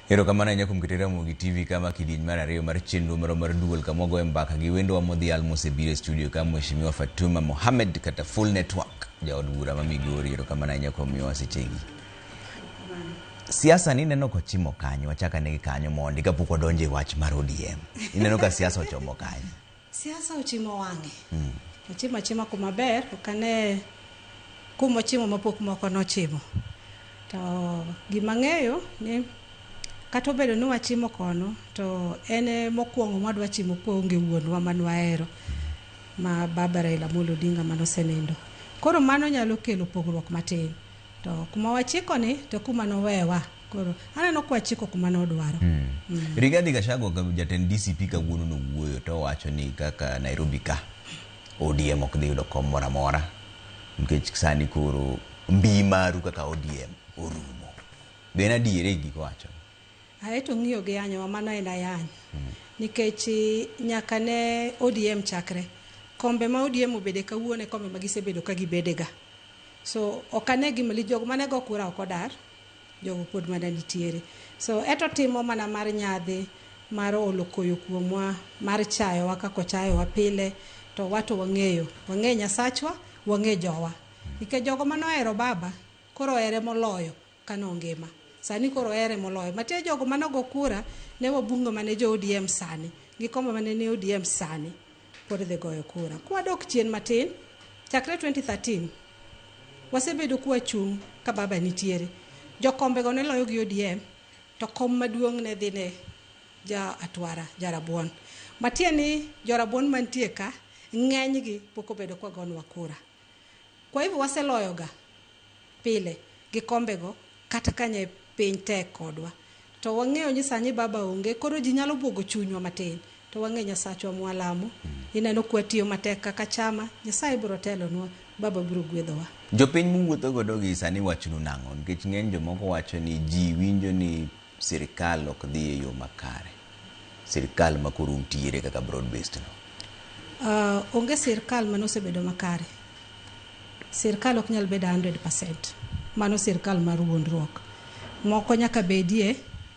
Erokamano ahinya kuom keto Ramogi TV kama kidieny mar ariyo mar chenro marwa mar duol kama wagoye mbaka gi wendowa modhial mosebiro e studio ka Mheshimiwa Fatuma Mohamed kata Full Network jaod bura ma Migori. Erokamano ahinya kuom miyowa sechegi. Siasa ni ineno kochimo kanyo, wachak ane gi kanyo mondi kapok wadonjo e wach mar ODM. Ineno ka siasa ochomo kanyo. Siasa ochimo wang'e. Ochimo achima kuma ber, ok ane kuma ochimo mapok moko nochimo. To gima ang'eyo ni kata obedo ni wachimo kono, to en e mokwongo mwadwa chimo kwaonge wuonwa mane wahero ma baba Raila Amolo Odinga manosenindo. Koro mano nyalo kelo pogruok matin. To kuma wachiko ni to kuma nowewa. Koro aneno kwachiko kuma nodwaro. Rigathi Gachagua jatend DCP kawuono nowuoyo to owacho ni kaka Nairobi ka ODM ok dhi yudo kom moro amora nikech sani koro mbi maru kaka ODM orumo. Be en adier e gik owacho? Ae to ng'iyo gi yanyowa mano en ayany. Nikech nyaka ne ODM chakre, kombe ma ODM obede kawuono e kombe ma gisebedo ka gibedega. So ok ane gima lich, jogo mane go kura ok odar, jogo pod mana nitiere. So eto timo mana mar nyadhi, mar olo koyo kuomwa, mar chayowa kaka ochayowa pile, to wato wang'eyo. Wang'eyo Nyasachwa, wang'eyo jowa. Nikech jogo manohero baba, koro ohere moloyo kane ongima. Sani koro ohere moloyo. Matie jogo manogo kura ne wabunge mane jo ODM sani, gi kombe mane ni ODM sani, pod dhi goyo kura. Kwadok chien matin, chakre 2013, wasebedo kwachung' ka baba nitiere. Jokombego ne loyo gi ODM, to kom maduong' ne dhi ne ja Atwara, ja Rabuon. Matiende ni jorabuon mantie ka, ng'enygi pok obedo kwagonwa kura. Kwa hivyo waseloyoga pile gi kombego kata ka nye piny tek kodwa. To wang'eyo ni sani baba onge, koro ji nyalo buogo chunywa matin. To wang'eyo Nyasachwa mwalamo. Ineno kwatiyo matek kaka chama, Nyasaye biro telonwa, baba biro gwedhowa. Jopiny muwuotho godo gi sani wachonu nang'o? Nikech ng'eny jomoko wacho ni ji winjo ni sirikal ok dhi e yo makare. Sirikal ma koro untiere kaka broad based no. Onge sirkal manosebedo makare. Sirkal ok nyal bedo 100%. Mano sirkal mar wuondruok. Moko nyaka bedie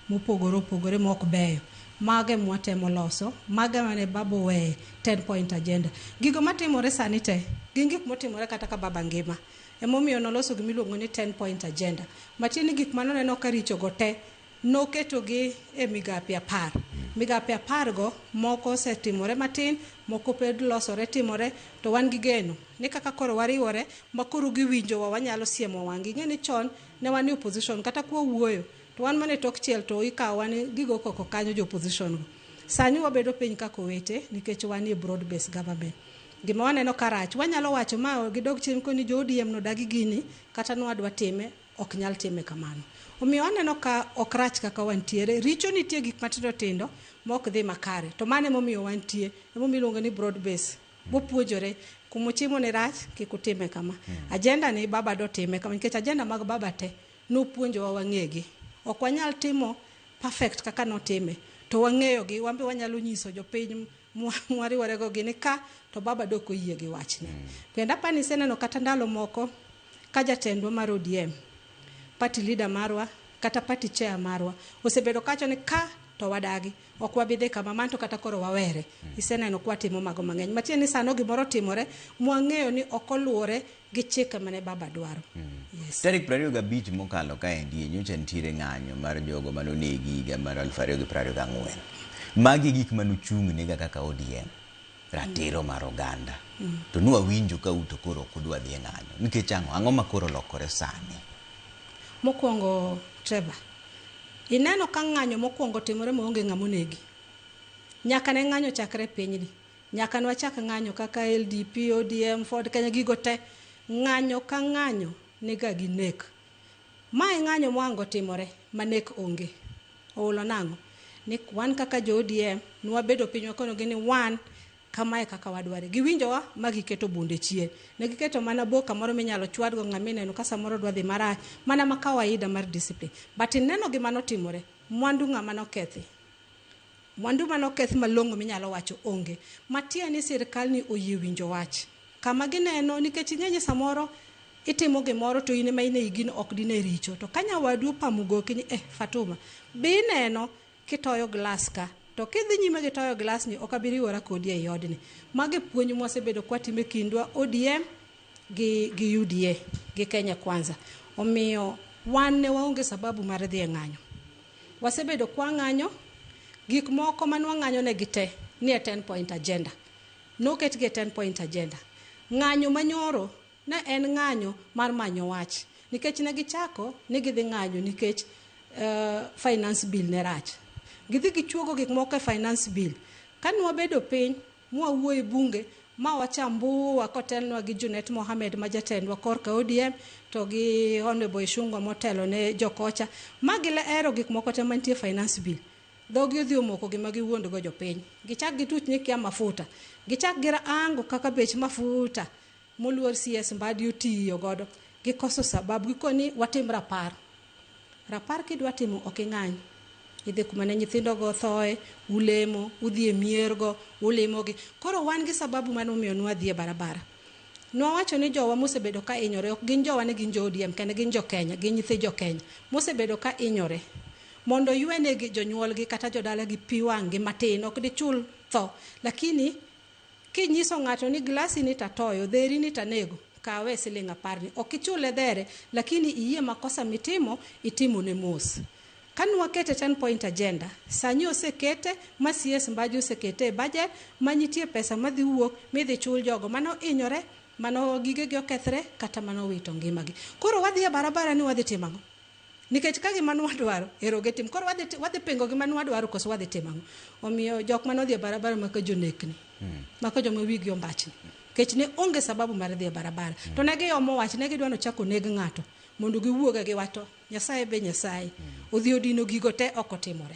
mopogore opogore mok beyo. Mago ema watemo loso. Mago mane baba oweyo 10 point agenda. Gigo matimore sani te gin gik motimore kata ka baba ngima. Emomiyo noloso gimiluongo ni 10 point agenda. Matiende ni gik manoneno ka richo go te noketogi e migape 10. Migape 10 go moko osetimore matin, moko pod losore timore, to wan gi geno ni kaka koro wariwore ma koro giwinjowa wanyalo siemo wang'gi. Ing'e ni chon ne wan e opposition kata kwawuoyo to wan mana e tok chiel to ikawowa ni gigo koko kanyo jo opposition go. Sani wabedo piny kaka owete nikech wan e broad based government. Gima waneno ka rach wanyalo wacho ma gidog chien koni jo ODM nodagi gini kata nwadwa time ok nyal time kamano. Omiyo aneno ka ok rach kaka wantiere. Richo nitie gik matindo tindo ma ok dhi makare. To mano emomiyo wantie. Emomiyo iluongo ni broad base. Wapuonjore kumochimo ni rach kik utime kama. Agenda ni baba dotime kama nikech agenda mag baba te nopuonjowa wang'egi. Ok wanyal timo perfect kaka notime to wang'eyo gi wan be wanyalo nyiso jopiny mwariwore go gi ni ka to baba dok oyie gi wachni. Kendo apani iseneno kata ndalo moko ka jatendwa mar ODM, party leader marwa kata party chair marwa osebedo kawacho ni ka to wadagi ok wabi dhi kama man to kata koro wawere. Iseneno kwatimo mago mang'eny. Matiende ni sano gimoro otimore mwang'eyo ni ok oluwore gi chike mane baba dwaro. Yes. Tarik 25 mokalo kaendi nyocha nitiere ng'anyo mar jogo manonegi higa mar 2024. Magi gik manuchung' nega kaka ODM. Ratiro mar oganda. To nwawinjo ka un to koro ok udwa dhi e ng'anyo. Nikech ang'o? Ang'o ma koro olokore sani? Mokwongo Trevor, ineno ka ng'anyo mokwongo timore maonge ng'ama onegi. Nyaka ne ng'anyo chakre e pinyni. Nyaka ne wachak ng'anyo kaka LDP, ODM, Ford Kenya, gigo te. Ng'anyo ka ng'anyo niga gi nek. Mae ng'anyo mohango timore ma nek onge. Oulo nang'o? Ni wan kaka jo ODM nwabedo piny wakonogi ni wan kamae kaka wadware. Giwinjowa ma giketo bunde chien. Ne giketo mana boka moro minyalo chwadgo ng'ama ineno ka samoro dwa dhi marach. Mana ma kawaida mar discipline. But ineno gima notimore, mwandu ng'ama nokethi. Mwandu manoketh malong'o minyalo wacho onge. Matiende ni sirkal ni oyie winjo wach. Kama gineno nikech ing'e ni samoro Itimo gimoro to in ema in ei gino ok dine richo. To ka nyawadu opamo goki ni eh Fatuma, be ineno kitoyo glass ka to kidhi nyime gi toyo glass ni ok abi riwora kodi ei odni. Mago e puonj mwasebedo kwatimo e kindwa ODM gi UDA gi Kenya Kwanza. Omiyo wan ne waonge sababu mar dhi e ng'anyo. Wasebedo kwang'anyo, gik moko mane wang'anyo negi te nie 10 point agenda. Noketgi e 10 point agenda. Ng'anyo manyoro ne en ng'anyo mar manyo wach. Nikech ne gichako ni gidhi ng'anyo nikech finance bill ne rach. Gidhi gichuogo gik moko e finance bill. Ka nwabedo piny mwawuoyo e bunge ma wachambua kotelnwa gi Junet Mohamed ma jatendwa korka ODM to gi Honorable Ichung'wa motelo ne jokocha ma gilero gik moko te mantie finance bill. Dhogi odhi omoko gima giwuondgo jopiny. Gichak gituch ni kia mafuta. Gichak girango kaka bech mafuta moluor CS Mbadi otiyo godo. Gikoso sababu gikoni watim rapar. Rapar kidwa timo ok ing'any. Idhi kuma ne nyithindo go thoe, ulemo, udhi e miergo, ulimogi. Koro wan gi sababu mane omiyo nwadhi e barabara. Nwawacho ni jowa mosebedo ka inyore, ok gin jowa ni gin jo ODM kende, gin jo Kenya, gin nyithi jo Kenya. Mosebedo ka inyore, mondo ywenegi jonyuolgi kata jodalagi pi wang'gi matin, ok dichul tho. Lakini kinyiso ng'ato ni glasi ni tatoyo, dheri ni tanego, kawe siling 10 ni. Ok ichule dhere, lakini iyie makosa mitimo, itimo ne mos. Ka nwakete 10 point agenda, sani osekete, ma CS Mbadi osekete e budget, ma nitie pesa madhi wuok, midhi chul jogo mano inyore, mano gigegi okethre, kata mano wito ngimagi. Koro wadhi e barabara ni wadhi timo ang'o? Nikech ka gima nwadwaro, ero gitim. Koro wadhi pingo gima nwadwaro koso wadhi timo ang'o? Omiyo jok manodhi e barabara maka jonekni, maka joma wigi ombachni. Nikech ne onge sababu mar dhi e barabara. To ne giomo wach, ne gidwa nochak oneg ng'ato mondo giwuog gi wach to Nyasaye be Nyasaye. Odhi odino gigo te ok otimore.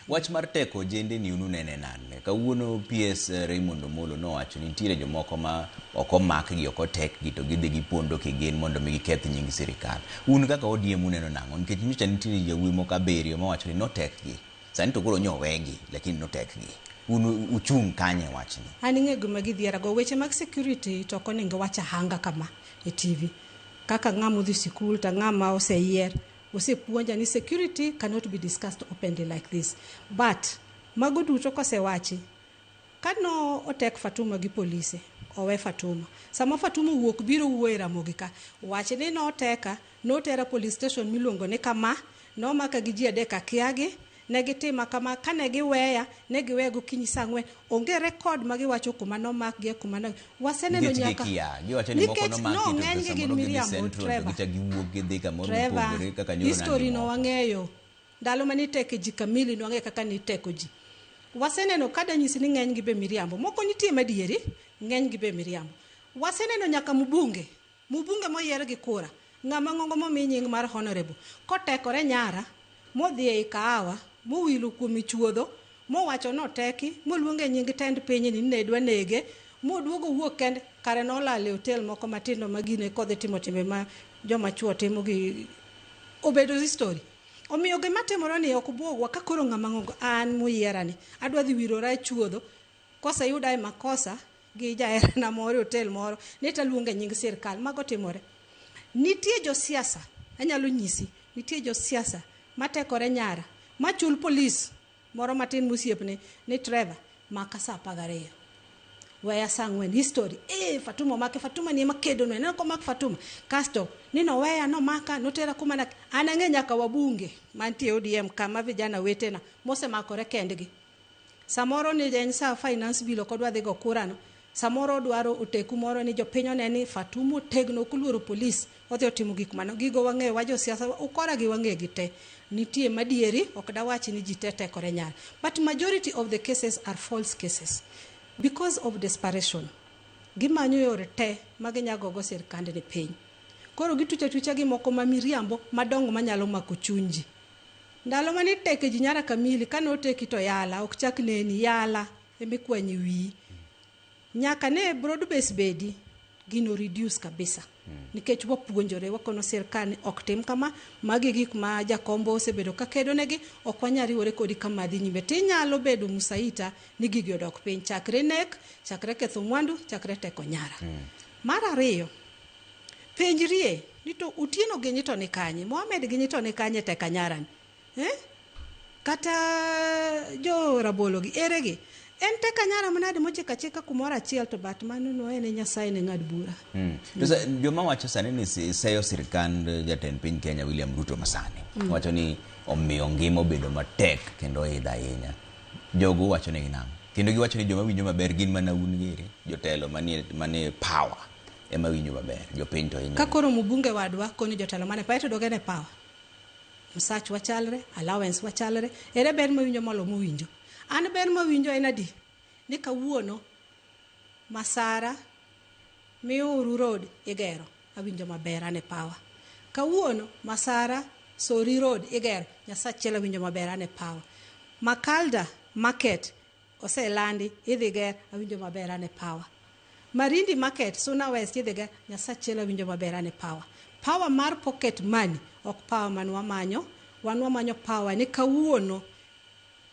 Wach mar teko ojende ni ununene nade? Kawuono PS Raymond Omolo nowacho ni nitiere jomoko ma ok omakgi, ok otekgi to gidhi gipondo kigin mondo mi giketh nying sirikal. Un kaka ODM uneno nang'o? Nikech nyocha nitiere yawuoyi moko 7 mawacho ni notekgi. Sani to koro nyo owegi, lakini notekgi. Un uchung' kanye wachni? An ing'eyo gima gidhiera go. Weche mag security to ok onego wach ahanga kama e TV. Kaka ng'ama odhi sikul to ng'ama oseyier osepuonja ni security cannot be discussed openly like this. But mago duto kosewachi, kano otek Fatuma gi polise, owe Fatuma. Sama Fatuma owuok biro wuoyo e Ramogi ka, wach ni noteka, notera police station miluongo ni kama, nomaka gi ji 3 akiagi, ne gitima kama, kane giweya, ne giweya gokinyi saa 4. Onge record ma giwacho kuma nomakgi, kuma no. Waseneno nyaka. Giwacho ni moko Nikech nomaki no to ng'enygi gin samoro gidhi miriambo, Central to Trevor. gichak giwuok gidhi kamoro Trevor, mopogore kaka nyoro history nandi no moko. wang'eyo. Ndalo mane iteke ji kamili nwang'eyo kaka niteko ji. Waseneno kada nyisi ni ng'enygi be miriambo. Moko nitie madieri, ng'enygi be miriambo. Waseneno nyaka mbunge. Mbunge moyier gi kura, ng'ama ng'ongo momi nying mar honorable, kotekore nyara, modhi ei kahawa, mowilo kuom ichuodho, mowacho noteki, moluonge nying tend piny ni ne dwa nege, moduogo wuok kende, kare nolal e hotel moko matindo ma gine kodhi timo timbe ma joma chuo timo gi obedo history. Omiyo gima timore ni ok bwogwa ka koro ng'ama ng'ongo an moyiera ni adwa dhi wirora e chuodho, koseyuda e makosa gi jaherana moro e hotel moro, ni taluonge nying sirkal. Mago timore. Nitie josiasa, anyalo nyisi, nitie josiasa matekore nyara, machul polis moro matin mosiepne ni Trevor, maka saa 12. Weya saa 4, history. Fatuma omake, Fatuma ni ema kedo no, ineno komak Fatuma. Kasto, ni noweya, nomaka, notera kuma na, an ang'e nyaka wabunge mantie ODM kama vijana wetena mosemakore kendgi. Samoro ni en sa finance bill ok odwa dhi go kura no. Samoro odwaro oteku moro ni jopiny one ni Fatuma otegno ok oluoro polis, odhi otimo gik mano. Gigo wang'eyo, wa josiasa, ukora gi wang'e gi te. Nitie madieri, ok dawach ni ji te tekore nyara. But majority of the cases are false cases. Because of desperation. Gimanyo yore te ma ginyago go sirkand ni piny. Koro gitucho atucha gimoko ma miriambo madongo manyalo mako chuny ji. Ndalo mane iteke ji nyara kamili, kane oteki to yala, ok chak neni, yala emikwanyo wiyi. Nyaka ne broad base bedi, gino reduce kabisa. Nikech wapuonjore, wakono sirkal ni ok tim kama, magi gik ma Jakombo osebedo ka kedo negi, ok wanyal riwore kodi kama dhi nyime. Tinyalo bedo musaita ni gigi odok piny, chakre nek, chakre ketho mwandu, chakre teko nyara. Mar ariyo, Penjrie ni to Otieno gini to ni kanye, Mohamed gini to ni kanye Teka Nyarani, eh? Kata jo rabolo gi ere gi? En Teka Nyara manade mochiko achika kumoro achiel to bat mano no en e Nyasaye ne ng'ad bura. To joma wacho sani ni seyo sirkand jatend piny Kenya William Ruto masani wacho ni omiyo ngima obedo matek kendo oidho ahinya. Jogo wacho negi nang'o? Kendo giwacho ni joma winjo maber gin mana un giri, jotelo manie power ema winjo maber, jopiny to hinyore. Ka koro mbunge wadwa koni jotelo mane power to doge ne power. Msach wachalre, allowance wachalre, ere ber mawinjo molo mowinjo? An ber mawinjo en adi? Ni kawuono Masara Miuru Road igero, awinjo maber an e power. Kawuono Masara Sori Road igero, Nyasaye achiel awinjo maber an e power. Makalda Market oselandi idhi ger, awinjo maber an e power. Marindi Market Suna West idhi ger, Nyasaye achiel awinjo maber an e power. Power mar pocket money ok power man wamanyo, wan wamanyo power ni kawuono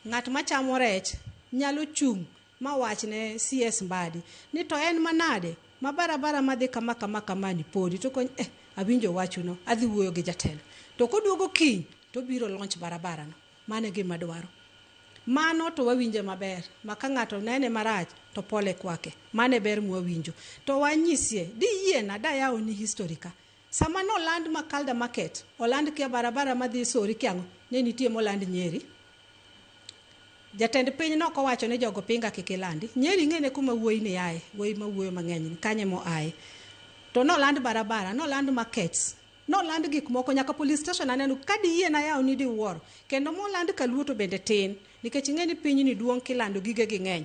ng'at machamo rech nyalo chung' ma wach ne CS Mbadi ni to en manade ma barabara madhi kama kama kama ni podi to kony awinjo wachuno adhi wuoyo gi jatelo to koduogo kiny to obiro launch barabara no. Mano e gima dwaro. Mano to wawinje maber ma ka ng'ato nene marach to pole kwake. Mano e ber mwawinjo. To wanyisie diyiena dayawni history ka. Sama noland Makalda Market, oland kia barabara madhi Sori kiang'o, ne nitie moland Nyeri. Jatend piny nokowacho ni jogo pinga kik ilandi. Nyeri ing'ene kuma wuoyi ni aye, wuoyi mawuoyo mang'eny ni kanye moaye. To noland barabara, noland markets, noland gik moko nyaka police station aneno ka diyie na yaw ni diwuoro. Kendo moland kaluo to bende tin, nikech ing'e ni piny ni duong' kilando gige gi ng'eny.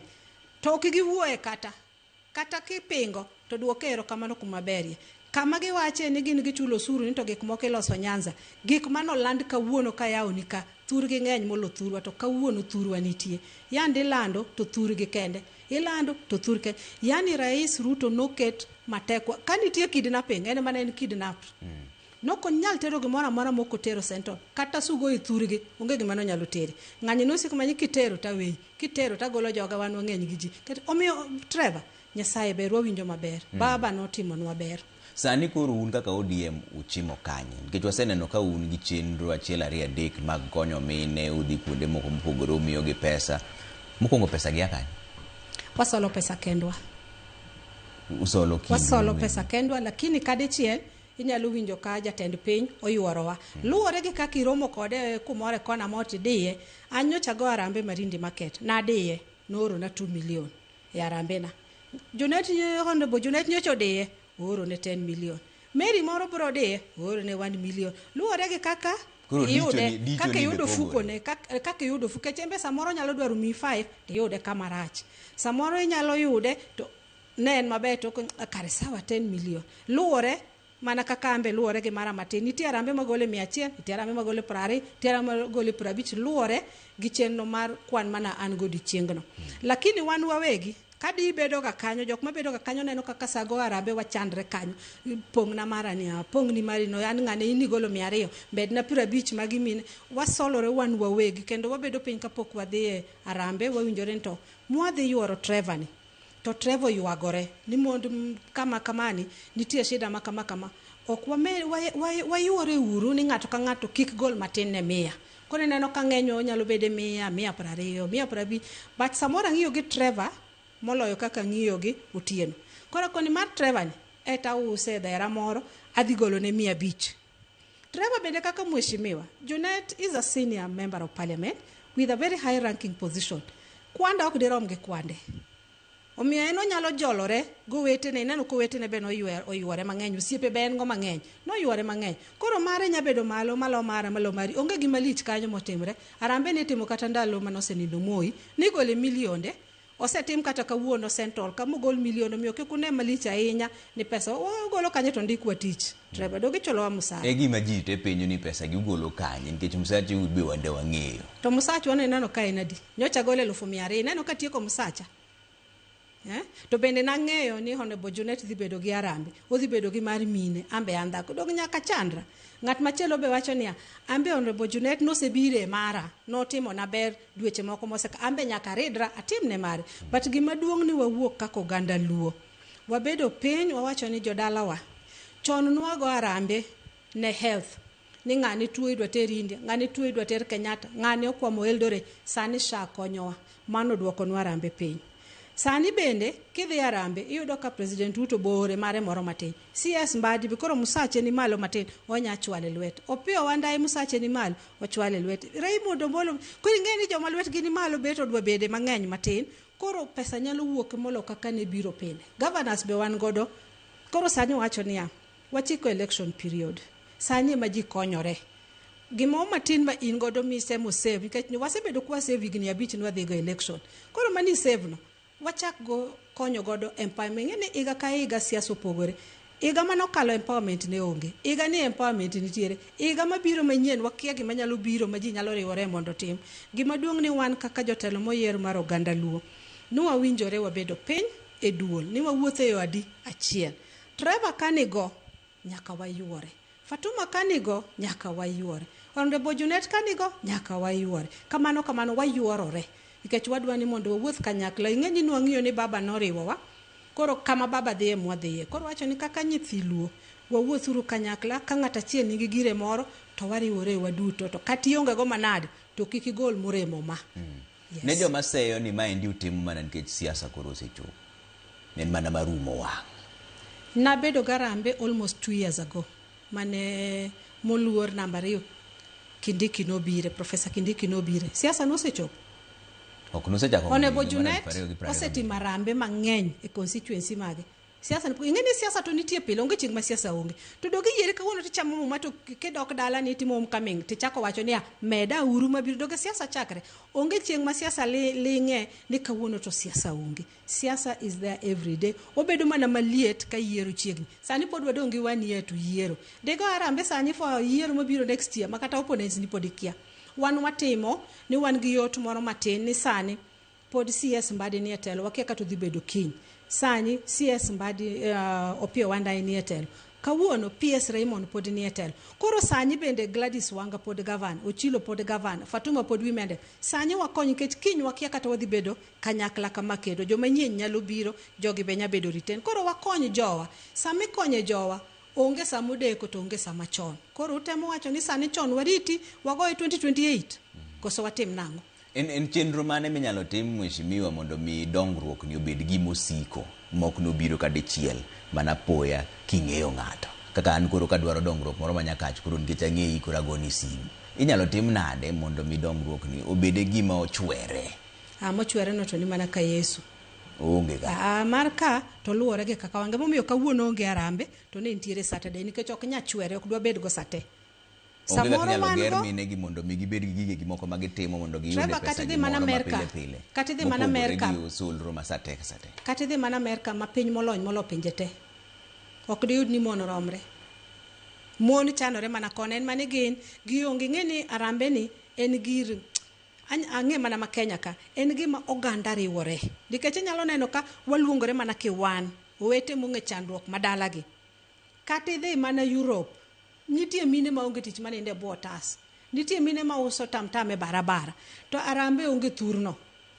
To ok giwuoye kata kipingo to duoke erokamano kuma berie. Kama giwache ni gin gichulo osuru ni to gik moko iloso Nyanza. Gik manoland kawuono ka yawni ka, thurgi ng'eny molo thurwa to kawuono thurwa nitie. Yande ilando to thurgi kende. Ilando to thur kende. Yani Rais Ruto noket matekwa. Ka nitie kidnapping, en mana en kidnap. Nokonyal tero gimoro amora mokotero Central. Kata Sugoi thurgi, onge gima nonyalo tere. Ng'anyo nosiko manyi kitero taweyi, kitero tagolo joga wan wang'eny gi ji. Omiyo Trevor, Nyasaye ber, wawinjo maber. Baba notimonwa ber. Sani koro un kaka ODM uchimo kanye? Nikech waseneno ka un gi chenro 1 2 3 mag konyo mine, udhi kuonde moko mopogore umiyogi pesa. Mokwongo pesa gi a kanye? Wasolo pesa kendwa. Usolo kindu Wasolo pesa kendwa, lakini kadichiel inyalo winjo ka jatend piny oyuorowa. Luwore gi kaka iromo kode kumoro e kona moro tidiye. An nyocha ago arambe Marindi Market, nadiye, noorona 2 million e arambe na. Junet, Honorable Junet nyocha odiye, oorone 10 million. Mary moro biro diye, oorone 1 million. Luwore gi kaka iyude, kaka iyudo fuko ne, kaka iyudo fuko. Chembe samoro nyalo dwaro miyi 5, tiyude kama rach. Samoro inyalo yude to ne en maber to kare sawa 10 million. Luwore mana kaka ambe luwore gi mara matin. Nitie arambe magole 100, nitie arambe magole 20, nitie arambe magole 50, luwore gi chenro mar kwan mana an go odiechiengno. Lakini wan wawegi kadi bedo ga kanyo, jok mabedo ga kanyo neno kaka sago arambe wachandre kanyo. Pong'na mara ni, pong'ni mari no, an ng'ane in igolo 200, bedna 50 magi mine. Wasolore wan wawegi kendo wabedo piny kapok wadhi e arambe, wawinjore ni to mwadhi yuoro Trevor ni. To Trevor ywagore ni mond kama kamani nitie shida ma kama kama. Ok wayuore uru ni ng'ato ka ng'ato kik gol matin ne 100. Koro ineno ka ng'eny onyalo bede 100, 120, 150. But samoro ang'iyo gi Trevor moloyo kaka ang'iyo gi Otieno. Koro koni mar Trevor ni, eta use e dhera moro, adhi golo ne 500. Trevor bende kaka mheshimiwa, Junet is a senior member of parliament with a very high ranking position. Kwanda ok dirom gi kwande. Omiyo en onyalo jolore gowetene, ineno kowetene be noywore mang'eny, osiepe be en go mang'eny, noywore mang'eny. Koro mare nya bedo malo, malo mara, malo mari. Onge gima lich kanyo motimre. Arambe nitimo kata ndalo manosenindo Moi, nigole milionde. Osetim kata kawuono Central, kama ogol milion, omiyo kik une malich ahinya ni pesa ogolo kanye to ndikwa tich. Trevor, dogi chulowa msara. E gima ji te penjo ni pesa gi ugolo kanye, nikech msachi be wande wang'eyo. To msachwa no ineno ka en adi? Nyocha gole 200,000, ineno ka tieko msacha. To bende nang'eyo ni Honorable Junet dhi bedo gi arambe, odhi bedo gi mar mine, ambe an dhako, dog nyaka chandra. Ng'at machielo be wacho niya, ambe Honorable Junet nosebiro e mara, notimo na ber dweche moko moseka, ambe nyaka ridra atimne mare. But gima duong' ni wawuok kaka oganda Luo. Wabedo piny, wawacho ni jodalawa, Chon nwago arambe ne health ni ng'ani tuo idwa ter India, ng'ani tuo idwa ter Kenyatta, ng'ani okwamo Eldoret. Sani SHA konyowa, mano duokonwa arambe piny. Sani bende kidhi arambe iyudo ka President Ruto bore mare moro matin. CS Mbadi be koro musache ni malo matin, onya chwale lwete. Opiyo Wandayi musache ni malo, ochwale lwete. Raymond Omolo, koro ing'e ni joma lwetgi ni malo bet odwa bede mang'eny matin. Koro pesa nyalo wuok molo kaka ne biro pile. Governors be wan godo. Koro sani wacho niya, wachiko election period. Sani ema ji konyore. Gimoro matin ma in godo misemo save, nikech wasebedo kwa save higni 5 ni wadhi go election. Koro mani save no, wachak go konyo godo empowerment. Ing'e ni higa ka higa siasa opogore. Higa manokalo empowerment ne onge. Higa ni empowerment nitiere. Higa mabiro manyien wakia gima nyalo biro ma ji nyalo riwore mondo otim. Gima duong' ni wan kaka jotelo moyier mar oganda Luo, ni wawinjore wabedo piny e duol, ni wawuotho e yo adi achiel. Trevor kanigo nyaka wayuore. Fatuma kanigo nyaka wayuore. Honorable Junet kanigo nyaka wayuore. Kamano kamano wayuorore. Nikech wadwa ni mondo wawuoth kanyakla. Ing'e ni nwang'iyo ni baba noriwowa. Koro kama baba dhiye mwadhiye. Koro wacho ni kaka nyithi Luo, wawuothuru kanyakla, ka ng'ato achiel nigi gire moro, to wariwore waduto. To kata ionge go manade, to kik igol moremo ma. Yes. Ne joma seyo ni maendi utimo mana nikech siasa koro osechopo. En mana marumo wang'. Nabedo garambe almost 2 years ago. Mane moluor namba 2 Kindiki nobire, Professor Kindiki nobire. Siasa nosechopo. Ok nosechako. Honorable Junet osetimo arambe mang'eny e constituency mage. Siasa ing'e ni siasa to nitie pile, onge chieng' ma siasa onge. To dogi yiere kawuono tichamo muma to kidok dala ni itimo homecoming tichako wacho niya meda uru mabiro doge siasa chakre. Onge chieng' ma siasa ling'e ni kawuono to siasa onge. Siasa is there every day. Obedo mana maliet ka yiero chiegni. Sani pod wadong' gi 1 year to yiero. Dego arambe sani for yiero mabiro next year ma kata opponents ni pod ikia. Wan watimo ni wan gi yot moro matin ni sani pod CS Mbadi ni e telo, wakia kata odhi bedo kiny. Sani CS Mbadi Opiyo Wandayi ni e telo. Kawuono PS Raymond pod ni e telo. Koro sani bende Gladys Wanga pod gavana, Ochilo pod gavana, Fatuma pod women rep. Sani wakony nikech kiny wakia kata wadhi bedo kanyakla kama kedo. Joma nyien nyalo biro, jogi be nyalo bedo retain. Koro wakony jowa. Sama ikonye jowa, onge sama odeko to onge sama chon. Koro utemo wacho ni sani chon wariti, wagoye 2028. Koso watim nang'o? En chenro mane minyalo tim mheshimiwa mondo mi dongruok ni obed gima osiko mok nobiro ka dichiel mana poya king'eyo ng'ato? Kaka an koro kadwaro dongruok moro ma Nyakach koro nikech ang'eyi koro agoni simu. Inyalo tim nade mondo mi dongruok ni obed gima ochwere? Mochwere no to ni mana ka Yesu. Onge ga. Mar ka to luwore gi kaka wange. Momiyo kawuono onge arambe to ne nitiere Saturday nikech ok nya chwere, ok dwa bed go sate. Onge kaka inyalo ger mine gi mondo mi gibed gi gige gi moko ma gitimo mondo giyud pesa gi moro ma pile pile. Kata idhi mana Amerka. Mopogore gi solro ma sate ka sate. Kata idhi mana Amerka ma piny molony molo pinje te. Ok diyud ni mon romre. Mon chanore mana koni, en mani gin gionge. Ing'e ni arambe ni en gir ang'e mana ma Kenya ka, en gima oganda riwore. Nikech inyalo neno ka waluongore mana kiwan, owete mong'e chandruok madalagi. Kata idhi mana Europe, nitie mine maonge tich manindo e bwo otas. Nitie mine mauso tamtam e barabara. To arambe onge thurno.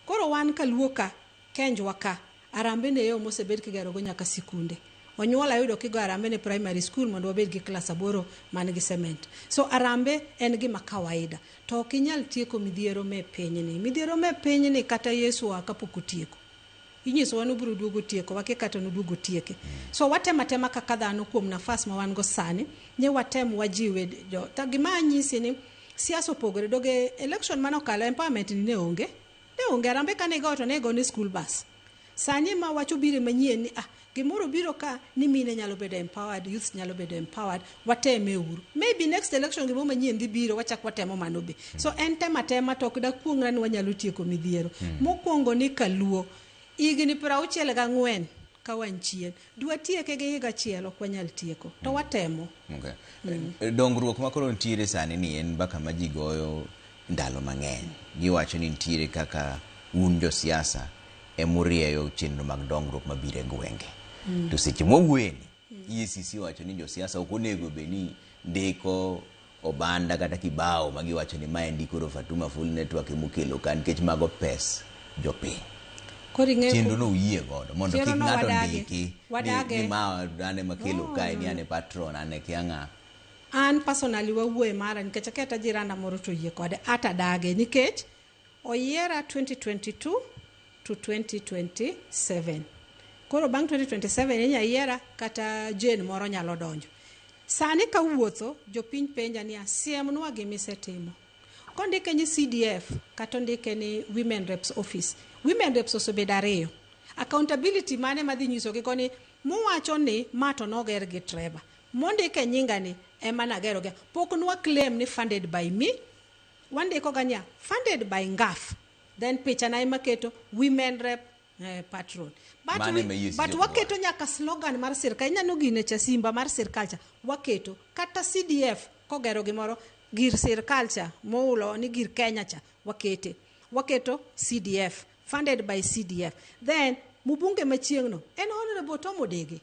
Koro wan kaluo ka, Kenjwa ka, arambe ne yo mosebed kigerogo nyaka sikunde. Onyuola yudo kigo arambe ne primary school mondo wabed gi klas 8 man gi cement. So arambe en gima kawaida. To ok inyal tieko midhiero me pinyni. Midhiero me pinyni kata Yesu oa kapok otieko. Inyisowa ni obiro duogo tieko, wakia kata noduogo tieke. So watemo atema kaka dhano kuom nafas ma wan go sani, ni watem wajiwe jo. To gima anyisi ni siasa opogore. Doge election mane okalo empowerment ni ne onge. Ne onge arambe kane igoyo to ne igo ni school bus. Sani ma wach obiro manyien ni gimoro biro ka ni mine nyalo bedo empowered, youths nyalo bedo empowered, wateme uru. Maybe next election gimoro manyien dhi biro, wachak watemo mano be. So en tema tema to ok dakuong'ra ni wanyalo tieko midhiero. Mokwongo ni kaluo, higni 64 ka wan chien, dwatieke gi higa achiel ok wanyal tieko. To watemo. Okay. Dongruok ma koro nitiere sani ni en mbaka ma ji goyo ndalo mang'eny. Giwacho ni nitiere kaka un josiasa emurieyo chenro mag dongruok mabiro e gwenge. To seche mwawuoyeni, EACC owacho ni josiasa ok onego bed ni ndiko obanda kata kibao ma giwacho ni maendi koro Fatuma Full Network emokelo ka nikech mago pes jopiny. Koro ing'eyo Chenro no uyie godo mondo Chenro kik no ng'ato wadage. ndiki ni, Wadage. ni ma an ema kelo kae ni an e patron an e kia ng'a. An personally wawuoye mara nikech aketa jiranda moro to oyie kode ata dage nikech oyiera 2022 to 2027. Koro bang' 2027 inya yiera kata Jane moro nyalo donjo. Sani kawuotho jopiny penja niya siemnwa gimisetimo. Kondike ni CDF kata ondike ni Women Reps Office. Women Reps osebedo ariyo. Accountability mane madhi nyisogi go ni muwacho ni ma to noger gi Trevor. Mondike nyinga ni ema nagero gi. Pok nwa claim ni funded by me. Wandiko ga niya funded by NGAAF. Then picha na ema keto Women Rep patron. But, Mano ema EACC but ok waketo nyaka slogan mar sirkal. Ineno gine cha simba mar sirkal cha. Waketo kata CDF kogero gimoro gir sirkal cha moulo ni gir Kenya cha wakete. Waketo CDF funded by CDF. Then mbunge machieng' no en Honorable Tom Odege.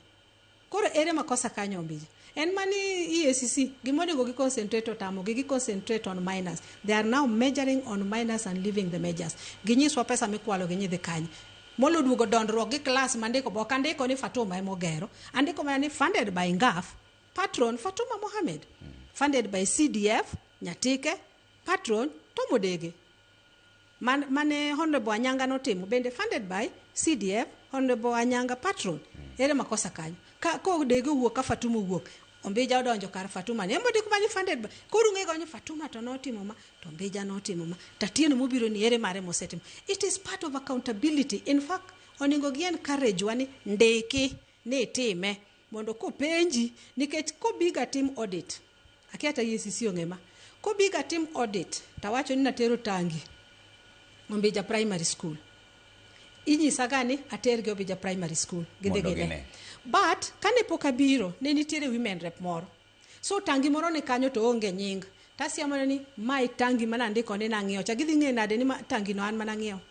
Koro ere makosa kanyo Ombija? En mani EACC gimonego gi concentrate otamogi gi concentrate on minors. They are now measuring on minors and leaving the majors. Ginyiswa pesa mikwalo gi nyidhi kanye. Molo duogo dondruok gi class mandiko bo ok andiko ni Fatuma emogero. Andiko mana ni funded by NGAAF, patron Fatuma Mohamed. Funded by CDF, Nyatike, patron Tom Odege. Mane Honorable Anyanga notimo bende funded by CDF, Honorable Anyanga patron. Ere makosa kanyo? Ka ko Odege owuok ka Fatuma owuok, Ombija odonjo kar Fatuma ni embondik mani funded by. Koro ung'e go ni Fatuma to notimo ma, to Ombija notimo ma. Tatieno mobiro ni ere mare mosetimo. It is part of accountability. In fact, onego gi encourage wa ni ndiki ni itime mondo kopenji nikech kobiga tim audit akia ta EACC ong'e ma kobiga tim audit tawacho ni natero tangi Ombija Primary School inyisaga ni atergi Ombija Primary School gidhi Mondo gine gine. but kane pok abiro ne nitiere women rep moro so tangi moro ni kanyo to onge nying tasiamone ni mae tangi mana andiko ni nang'iewo cha gidhi ng'e nade ni tangi no an mana ng'iewo.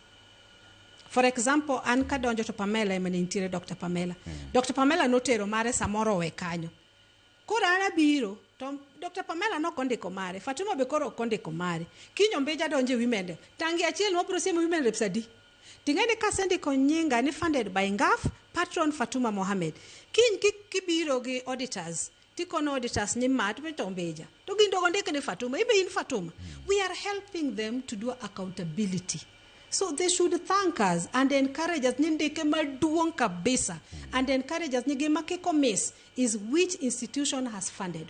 For example, an kadonjo to Pamela ema ne nitiere Dr. Pamela. Dr. Pamela notero mare samoro owe kanyo. Koro an abiro to Dr. Pamela nok ondiko mare, Fatuma be koro ok ondiko mare. Kiny Ombija donjo e women rep. Tangi achiel mabiro siemo women reps adi? Ting'e ni kasendiko nyinga ni funded by NGAAF, patron Fatuma Mohamed. Kiny kibiro gi auditors, tikono auditors ni ma to Ombija. To gin to ondik ni Fatuma, ibe in Fatuma. We are helping them to do accountability. So they should thank us and encourage us ni ndike maduong' kabisa and encourage us ni gima kik omiss is which institution has funded.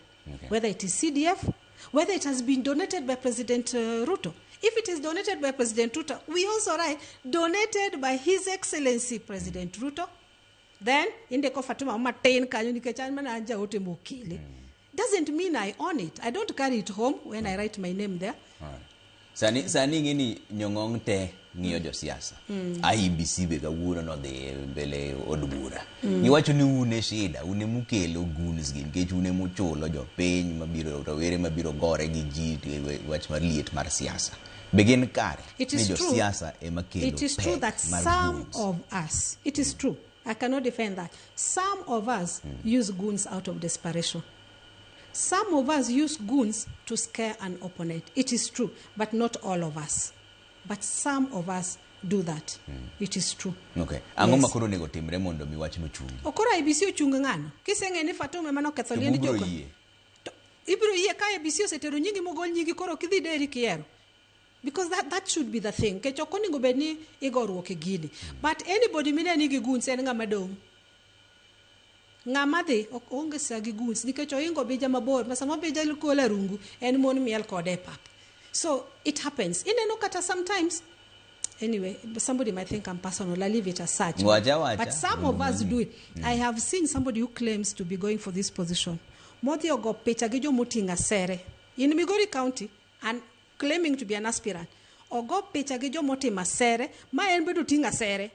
Whether it is CDF, whether it has been donated by President Ruto. If it is donated by President Ruto, we also write donated by His Excellency President Ruto. Then indiko Fatuma matin kanyo nikech an mana an jaote mokele. Doesn't mean I own it. I don't carry it home when I write my name there. Alright. Sani ing'e ni nyong'ong te ng'iyo josiasa. IEBC be kawuono nodhi mbele od bura. Giwacho ni un e shida, un emukelo goons gi nikech un emuchulo jopiny mabiro rawere mabiro gore gi ji e wach mar liet mar siasa. Be gin kare It ni is true. josiasa ema kelo It is true pek that mar some goons. of us, it is true, I cannot defend that. Some of us use goons out of desperation. Some of us use goons to scare an opponent. It is true, but not all of us. But some of us do that. It is true. Okay. Ang'o Yes. ma koro onego timre mondo mi wachno chungi? Okoro IEBC ochung ng'ano? Kiseng'e ni Fatuma ema noketho To liend ubiro joko. yie. To ibiro yie ka IEBC osetero nyingi mogol nyingi koro kidhi deri kiero. Because that should be the thing. Nikech ok onego bed ni igoruok e gini. But anybody mine ni gi goons en ng'ama dong'. Ng'ama dhi ok onge sa gi goons nikech ohingo bija mabor ma sama bija golo arungu en mon miel kode e pap. So it happens. Ineno kata sometimes anyway, somebody might think I'm personal. I leave it as such. Wacha, wacha. But some of us do it. I have seen somebody who claims to be going for this position. Modhi ogo picha gi jomoting'o asere. In Migori County and claiming to be an aspirant. Ogo picha gi jomotimo asere, ma en bende oting'o asere.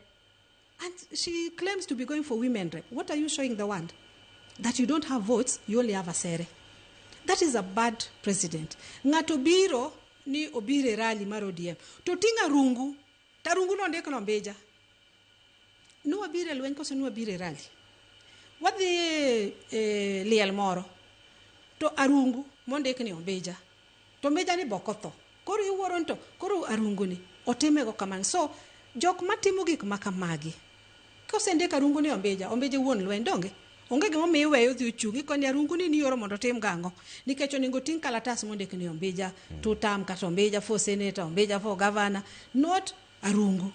And she claims to be going for women rep. What are you showing the world? That you don't have votes, you only have asere. That is a bad president. Ng'ato biro ni obiro e rally mar ODM. To ting'o arungu, to arungu no ondik Nombija. Nwabiro e lweny koso nwabiro e rally? Wadhi e liel moro, to arungu mondik ni Ombija. To Ombija ni bok otho. Koro iwuoro ni to, koro arungu ni otimego kamano. So, Jok matimo gik ma kamagi, kosendik Arungu ni Ombija, Ombija wuon lweny donge? Onge gimomiyo iweyo odhi ochung', ikoni Arungu ni nioro mondo otim gang'o? Nikech onego oting' kalatas mondik ni Ombija two term kata Ombija for senator, Ombija for governor, not Arungu.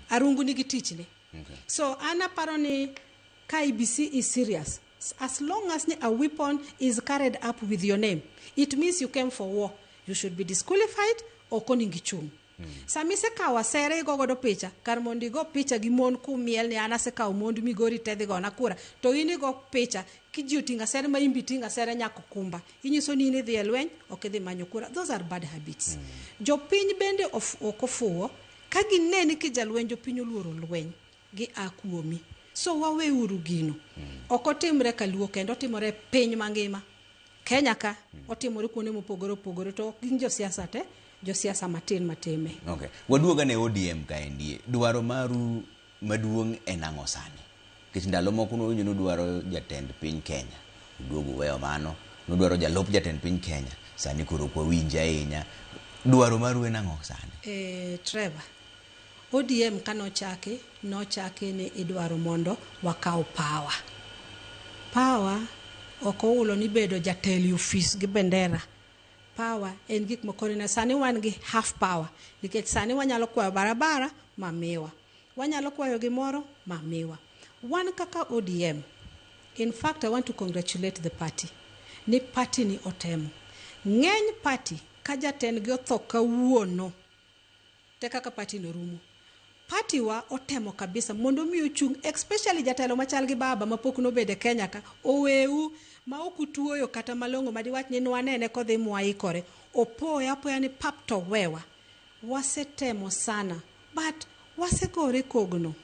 Arungu nigi tichne. So an aparo ni ka IEBC is serious, as long as ni a weapon is carried up with your name, it means you came for war. You should be disqualified, ok onego ichung'. Sama isekawo asere igo godo picha, kar mondo igo picha gi mon kumiel ni an asekawo mond Migori te dhi gona kura, to in igo picha ki ji oting'o asere ma in be iting'o asere nyaka okumba. Inyiso ni in idhi e lweny, ok idhi manyo kura. Those are bad habits. Jopiny bende ok ofuwo, ka gineni ki jalweny, jopiny oluoro lweny, gi a kuomi. So waweuru gino. Ok otimre kaluo kendo, otimore e piny mangima. Kenya ka, otimore kuonde mopogore opogore, to ok gin josiasa te, josiasa matin matime. Okay. Waduoga ne ODM kaendi. Dwaro maru maduong' en ang'o sani? Nikech ndalo moko nwawinjo ni udwaro jatend piny Kenya. Uduogo uweyo mano. Nudwaro jalup jatend piny Kenya. Sani koro ok wawinji ahinya. Dwaro maru en ang'o sani? Trevor, ODM kanochaki, nochaki ni idwaro mondo wakaw power. Power ok oulo ni bedo jatelo e ofis gi bendera. Power en gik moko ne sani wan gi half power nikech sani wanyalo kwayo barabara ma miwa. Wanyalo kwayo gimoro ma miwa. Wan kaka ODM, in fact I want to congratulate the party ni party ni otemo. Ng'eny party ka jatendgi otho kawuono te kaka party no rumo. Party wa otemo kabisa mondo mi ochung', especially jatelo machal gi baba mapok nobedo e Kenya ka, oweu ma ok utuoyo kata malong'o madiwach ni nwanene kodhi mwaikore. Opoya apoya ni pap to wewa. Wasetemo sana, but wasegore kogno.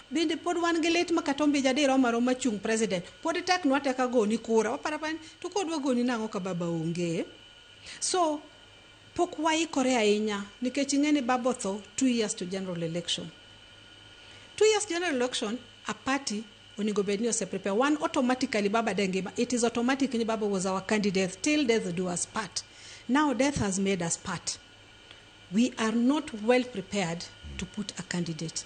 Bende pod wan gi lit ma kata Ombija dirom aroma chung' president, pod teknwa ateka goni kura. Waparo apara ni to kodwa goni nang'o ka baba onge? So, pok waikore ahinya nikech ing'e ni baba otho 2 years to general election. 2 years general election, a party onego bed ni ose prepare. One automatically baba de ngima. It is automatic ni baba was our candidate till death do us part. Now death has made us part. We are not well prepared to put a candidate.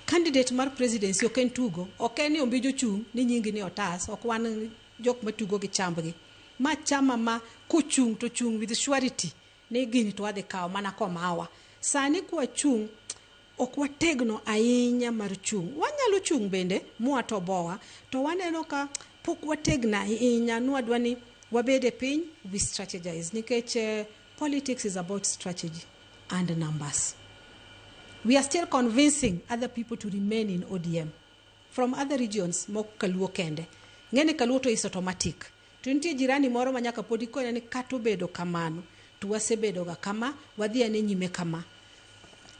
Candidate mar presidency ok en tugo, ok en ni Ombija ochung' ni nyingi ni otas, ok wan jok matugo gi chambgi. Ma chama ma kochung' to chung' with surety ni gini to wadhi kawo mana komawa. Sani kwachung' ok wategno ahinya mar chung'. Wanyalo chung' bende mwatoboa, to waneno ka pok wategno ahinya, nwadwa ni wabed e piny, we strategize nikech politics is about strategy and numbers. We are still convincing other people to remain in ODM from other regions mok Kaluo kende. Ng'eni Kaluo to is automatic. To nitie jirani moro ma nyaka pod ikone ni kata obedo kamano, to wasebedo ga kama, wadhi ane nyime kama.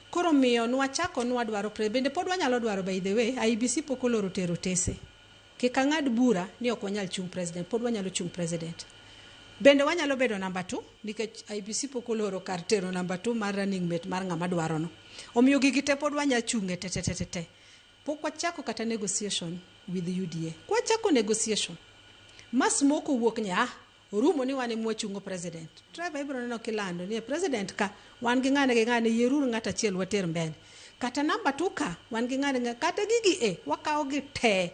Koro miyo nwachako nwadwaro pre, bende pod wanyalo dwaro by the way, IEBC pok oloro tero otese. Kik ang'ad bura ni ok wanyal chung' president, pod wanyalo chung' president. Bende wanyalo bedo number 2 nikech IEBC pok oloro kar tero number 2 mar running mate mar ng'ama dwaro no. Omiyo gigi te pod wanyalo chung'e te te te te te. Pok wachako kata negotiation with UDA. Kwachako negotiation, ma smoke owuok ni orumo ni wan ema wachungo president. Trevor ibiro neno kilando ni president ka wan gi ng'ane gi ng'ane yieruru ng'at achiel water mbele. Kata number 2 ka wan gi ng'ane ng'ane kata gigi e wakawo gi te.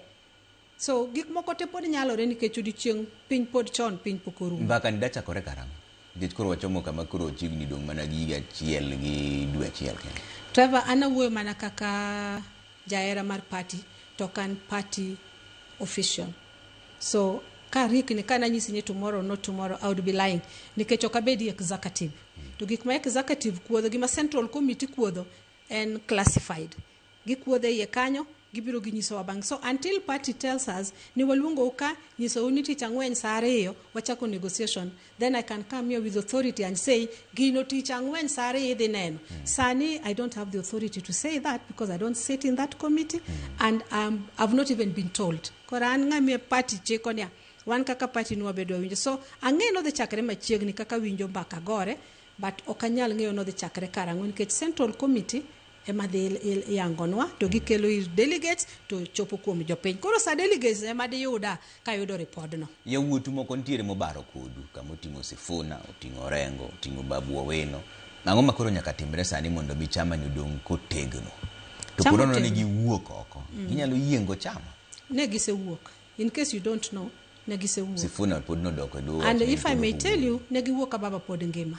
So gik moko te pod nyalore nikech odiochieng' piny pod chon, piny pok orumo. Mbaka ni dachakore karang'o? Nikech koro wachomo kama koro chiegni dong' mana gi higa achiel gi dwe achiel kende. Trevor, an awuoyo mana kaka jahera mar party to ok an party official. So ka rikni ka nanyisi ni tomorrow not tomorrow, I would be lying nikech ok abedi executive. To gik ma executive kuodho, gima central committee kuodho en classified. Gikuodho e iye kanyo, gibiro ginyisowa bang'. So until party tells us ni waluongou ka, nyisou ni tich ang'wen saa 2 wachako negotiation, then I can come here with authority and say gino tich ang'wen saa 2 idhi neno. Sani I don't have the authority to say that because I don't sit in that committee and I've not even been told. Koro an ng'ama party chiko niya, wan kaka party ni wabedo winjo. So ang'e nodhi chakre machiegni kaka winjo mbaka gore, but ok anyal ng'eyo nodhi chakre karang'o nikech central committee ema dhi yangonwa to gikelo ir delegates to chopo kuom jopiny. Koro sa delegates ema diyuda kayudo ripodno. Yawuotu moko nitiere mobaro kodu, kama oting'o Sifuna, oting'o Orengo, oting'o Babu Owino. Ang'o ma koro nyaka timre sani mondo mi chama ni odong' kotegno? To Chama pod ni otegno. giwuok oko. Ginyalo yiengo chama. Ne gisewuok. In case you don't know, ne gisewuok. Sifuna pod nodok e doho. And wacho ni if I pod may ok tell owuok. you, ne giwuok ka baba pod ngima.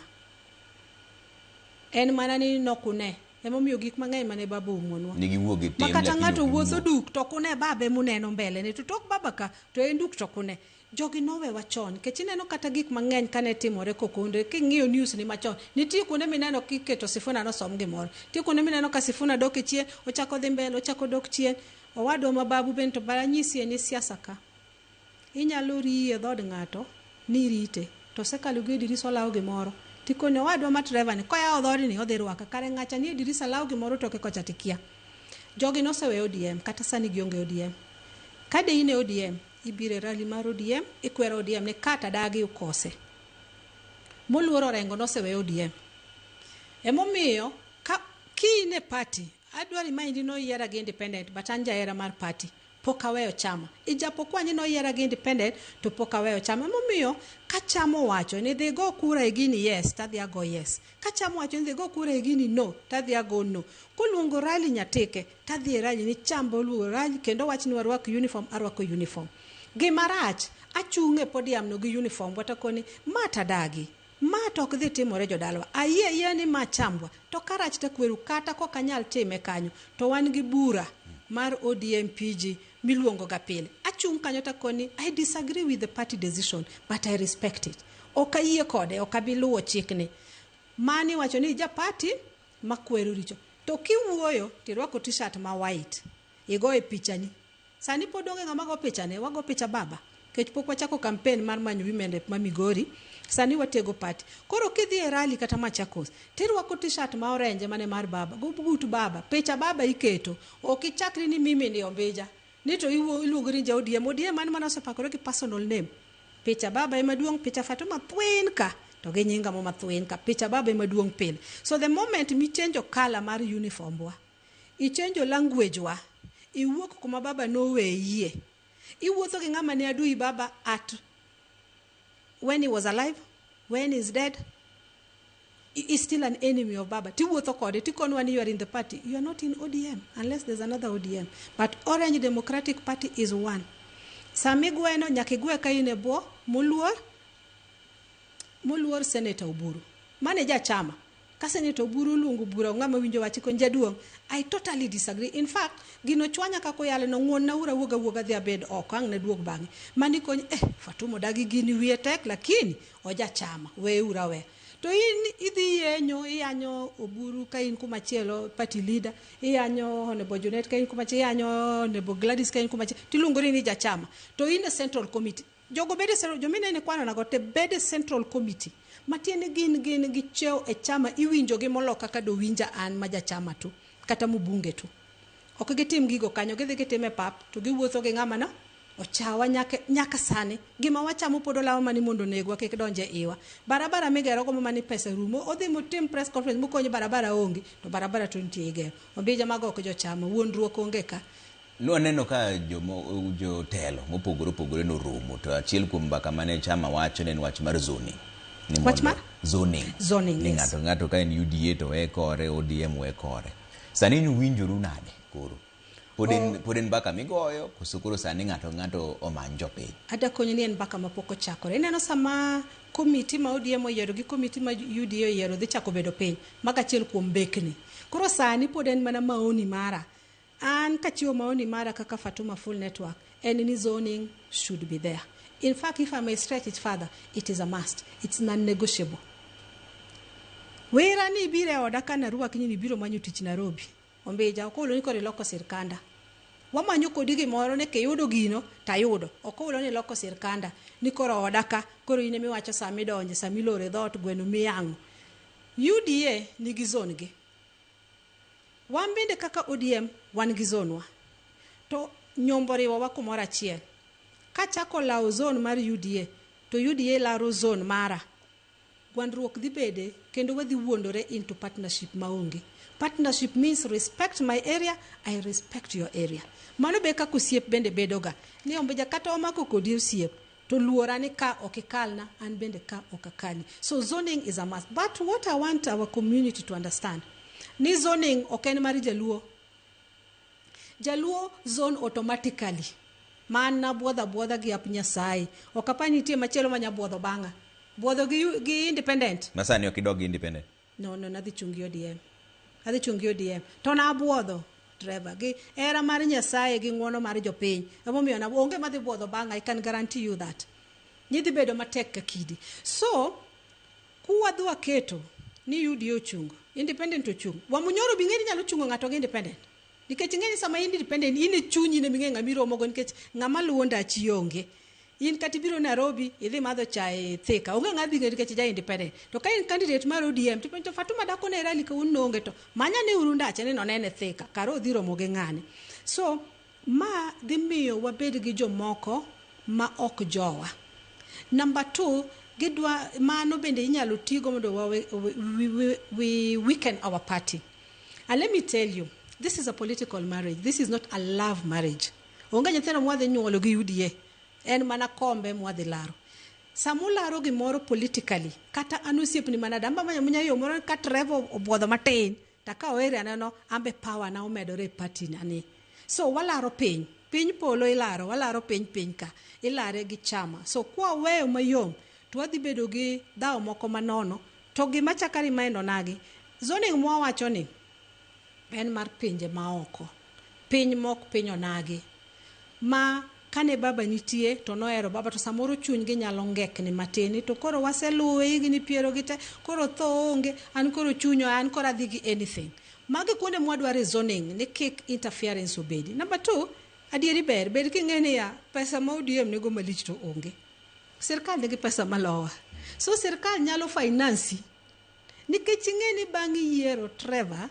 En mana ni nokune. Emomiyo gik mang'eny mane baba oumonwa. Ne giwuok gi Ma tim kata lakini ng'ato ok wuotho giwuok. duk to ok une baba emuneno mbele ne to tok baba ka to en duk to ok une. Jogi nowewa chon nikech ineno kata gik mang'eny kane timore kokonde king'iyo news ni machon nitie kuonde mineno kiketo Sifuna nosom gimoro nitie kuonde mineno ka Sifuna dok e chien ochako dhi mbele ochako dok chien owadwa ma babu bende to baranyisie ni siasa ka inyalo riyi e dhood ng'ato ni irite to osekalo gi e dirisa olawo gimoro tikoni owadwa ma Trevor ni koyawo dhoodni odhi rwaka kare ng'acha ni e dirisa lawo gimoro toke kocha tikia jogi noseweyo ODM kata sani gionge ODM ka de in e ODM ibiro e rally mar ODM ikwero ODM ni kata dagi ukose moluor Orengo noseweyo ODM emomiyo ka ki in e party adwa remind noyiera gi independent but an jahera mar party pok aweyo chama ijapokuwa ni noyiera gi independent to pok aweyo chama emomiyo ka chama owacho ni dhi go kura e gini yes tadhi ago yes ka chama owacho ni dhi go kura e gini no tadhi ago no koluongo rally nyatike tadhi e rally ni chamba oluongo rally kendo wach ni warwak uniform arwako uniform gima rach achung' e podium no gi uniform watakoni ma tadagi ma to ok dhi timore jodalawa ayie ayie ni ma chambwa to karach takweru kata kok anyal time kanyo to wan gi bura mar ODM PG miluongo ga pile achung' kanyo takoni I disagree with the party decision but I respect it ok ayie kode ok abi luwo chikni mani wacho ni ja party makwero richo to kiwuoyo tirwako t-shirt ma white igoye pichani sani pod onge ng'ama go pichane wago picha baba nikech pok wachako campaign mar manyo women rep ma Migori sani watego party koro kidhi e rally kata Machakos tirwako t-shirt ma orange mane mar baba go but baba picha baba iketo ok ichakri ni mimi ni Ombija ni to iluongori ni ja ODM ODM man mana osepakore gi personal name picha baba ema duong' picha Fatuma thwin ka to gi nyinga mo mathwin ka picha baba ema duong' pile so the moment michenjo colour mar uniform wa ichenjo language wa iwuok kuma baba noweyie iwuotho gi ng'ama ne adui baba at when he was alive when he is dead he is still an enemy of baba tiwuotho kode tikonwa ni you are in the party you are not in ODM unless there's another ODM but Orange Democratic Party is one sami gweno nyaka igwe ka in e bwo moluor Senator Oburu mane jachama ka Senator Oburu oluongo bura ng'ama winjo wach kon jaduong' I totally disagree in fact gino chwanya kaka oyale no ng'uon na ura wuog awuoga dhi abed oko ang' ne duog bang'e mani kony Fatuma odagi gini wiye tek lakini ojachama we ura we to in idhi yenyo iyanyo Oburu ka in kumachielo party leader iyanyo Honorable Junet ka in kumachielo iyanyo Honorable Gladys ka in kumachielo tiluongori ni jachama to in e central committee jogo bede jominene kwano nago te bede central committee matiende gin gi cheo e chama iwinjo gi molo kaka dowinja an ma jachama tu kata mubunge tu ok gitim gigo kanyo gidhi gitime pap to giwuotho gi ng'ama no ochawa nyaka sani gima wachamo pod olawo mani mondo onegwa kik donje iwa barabara migero go mani pesa rumo odhi motim press conference mokonyo barabara onge to barabara to nitie igero Ombija mago ok jochama wuondruok onge ka Nwaneno ka jotelo mopogore opogore noromo to achiel kuom mbaka mane chama wacho ne en wach mar zoning. Ni Wach mar? Zoning. Zoning, Ni yes. ng'ato ng'ato ka en UDA to we kore, ODM we kore. Sani ni uwinjoru nade koro? Pod en mbaka migoyo koso koro sani ng'ato ng'ato omany jopiny? Adakonyi ni en mbaka mapok ochakore. Ineno sama komiti ma ODM oyiero gi komiti ma UDA oyiero dhi chako bedo piny, mago achiel kuom mbekni. Koro sani pod en mana maoni mara. An kachiwo maoni mara kaka Fatuma Full Network, en ni zoning should be there. In fact, if I may stretch it further, it is a must. It's non-negotiable. Wera ni ibiro e oda ka narwaki ni ibiro manyo tich Nairobi. Ombija, ok ohulo ni koro iloko sirkanda. Wamanyo kodi gimoro ni kiyudo gino tayudo. Ok ohulo ni iloko sirkanda. Ni koro oda ka, koro in emiwacho sama idonje, sama iloro e dhoot, gweno miyang'o. UDA nigi zone gi. Wan bende kaka ODM wan gi zone wa. To nyombo riwowa kumoro achiel. Kachako lawo zone mar UDA, to UDA laro zone mara. Gwandruok dhi bede kendo wadhi wuondore into partnership maonge. Partnership means respect my area, I respect your area. Mano be kaka osiep bende bedoga. Ni Ombija kata omako kodi osiep, to luora ni ka ok ikalna, an bende ka ok akalni. So zoning is a must. But what I want our community to understand, ni zoning ok en mar jaluo. Jaluo zone automatically. Man nabuodho abuodha gi ap Nyasaye. Ok apar ni nitie machielo manya buodho bang'a. Buodho gi independent. Masani ok idog gi independent. No, nadhi chung' gi ODM. Adhi chung' gi ODM. To nabuodho Trevor gi hera mar Nyasaye gi ng'uono mar jopiny. Emomiyo na onge madhi buodho bang'a, I can guarantee you that. Nidhi bedo matek ka kidi. So, kuwadhi waketo ni UDA ochung, independent ochung. Wamunyoro bi ng'e ni nyalo chungo ng'ato gi independent. Nikech ing'e ni sama in independent, in e chunyi ne ming'e ng'ama iromogo nikech ng'ama luwo ndachi onge. In kata ibiro Nairobi, idhi madho chae Thika, onge ng'ama dhi ng'e nikech ja independent. To ka in candidate mar ODM, to penjo Fatuma dak one rally kawuono onge to manya ne uru ndache ni nonene Thika, kara odhi romo gi ng'ane. So, ma dhi miyo wabed gi jomoko ma ok jowa. Number 2, gidwa mano bende inyalo tigo mondo we weaken our party. And let me tell you, this is a political marriage. This is not a love marriage. Onge nyithindo mwadhi nyuolo gi UDA. En mana kombe mwadhi laro. Samularo gimoro politically, kata an osiepni manade, amba manyo munya yo moro ka Trevor obuodho matin, to akawo area neno, ambe power na omedore e party na ni. So walaro piny, piny polo ilaro, walaro piny piny ka, ilare gi chama. So kwa weyo mayom, to wadhi bedo gi dhawo moko manono, to gima chaka remind onagi, zoning mwawacho ni, en mar pinje maoko. Piny mok piny onagi. Ma kane baba nitie to nohero baba to samoro chunygi nyalo ngekni matin to koro waseluwe higni piero gi te koro tho onge an koro chunya an koro adhi gi anything. Magi kuonde mwadware zoning ni kik interference obedi. Number 2, adieri ber bed king'e niya pesa ma ODM nigo malich to onge. Sirkal nigi pesa malowa. So sirkal nyalo finance nikech ing'e ni bang' yiero Trevor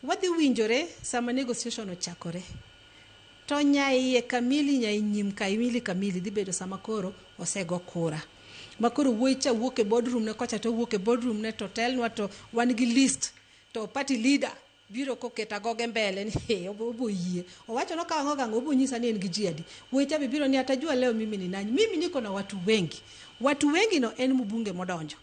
wadhi winjore sama negotiation ochakore. To nyaiye kamili nyai nyim kamili kamili dhi bedo sama koro osego kura. Ma koro wuoyi cha wuok e boardroom ne kocha to wuok e boardroom ne to telnwa to wan gi list to party leader biro koketo agoge mbele ni hey, obo yie. Owacho no ka ang'o gang'o obo nyisa ni en gi ji adi. Wuoyi cha be biro ni atajua leo mimi ni nani. Mimi niko na watu wengi. Watu wengi no en mbunge modonjo.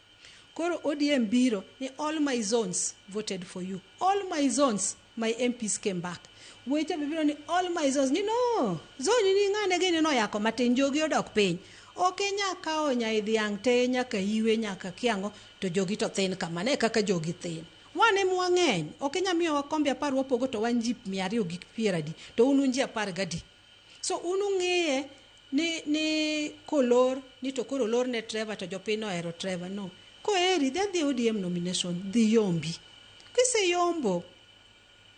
Koro ODM biro ni all my zones voted for you. All my zones, my MPs came back. Weche be biro ni all my zones ni no. Zone ni ng'ane gini noyako matin jogi odok piny. Ok inya kawo nyai dhiang' te nyaka iwe nyaka kiang'o to jogi to thin kamano e kaka jogi thin. Wan ema wang'eny. Ok inya miyowa kombe 10 wapogo to wan ji 220 to un ji 10 gadi. So un ung'iye ni kolor ni to koro olor ne Trevor to jopiny ohero Trevor. No. Koheri dhi adhi ODM nomination dhi yombi. Kiseyombo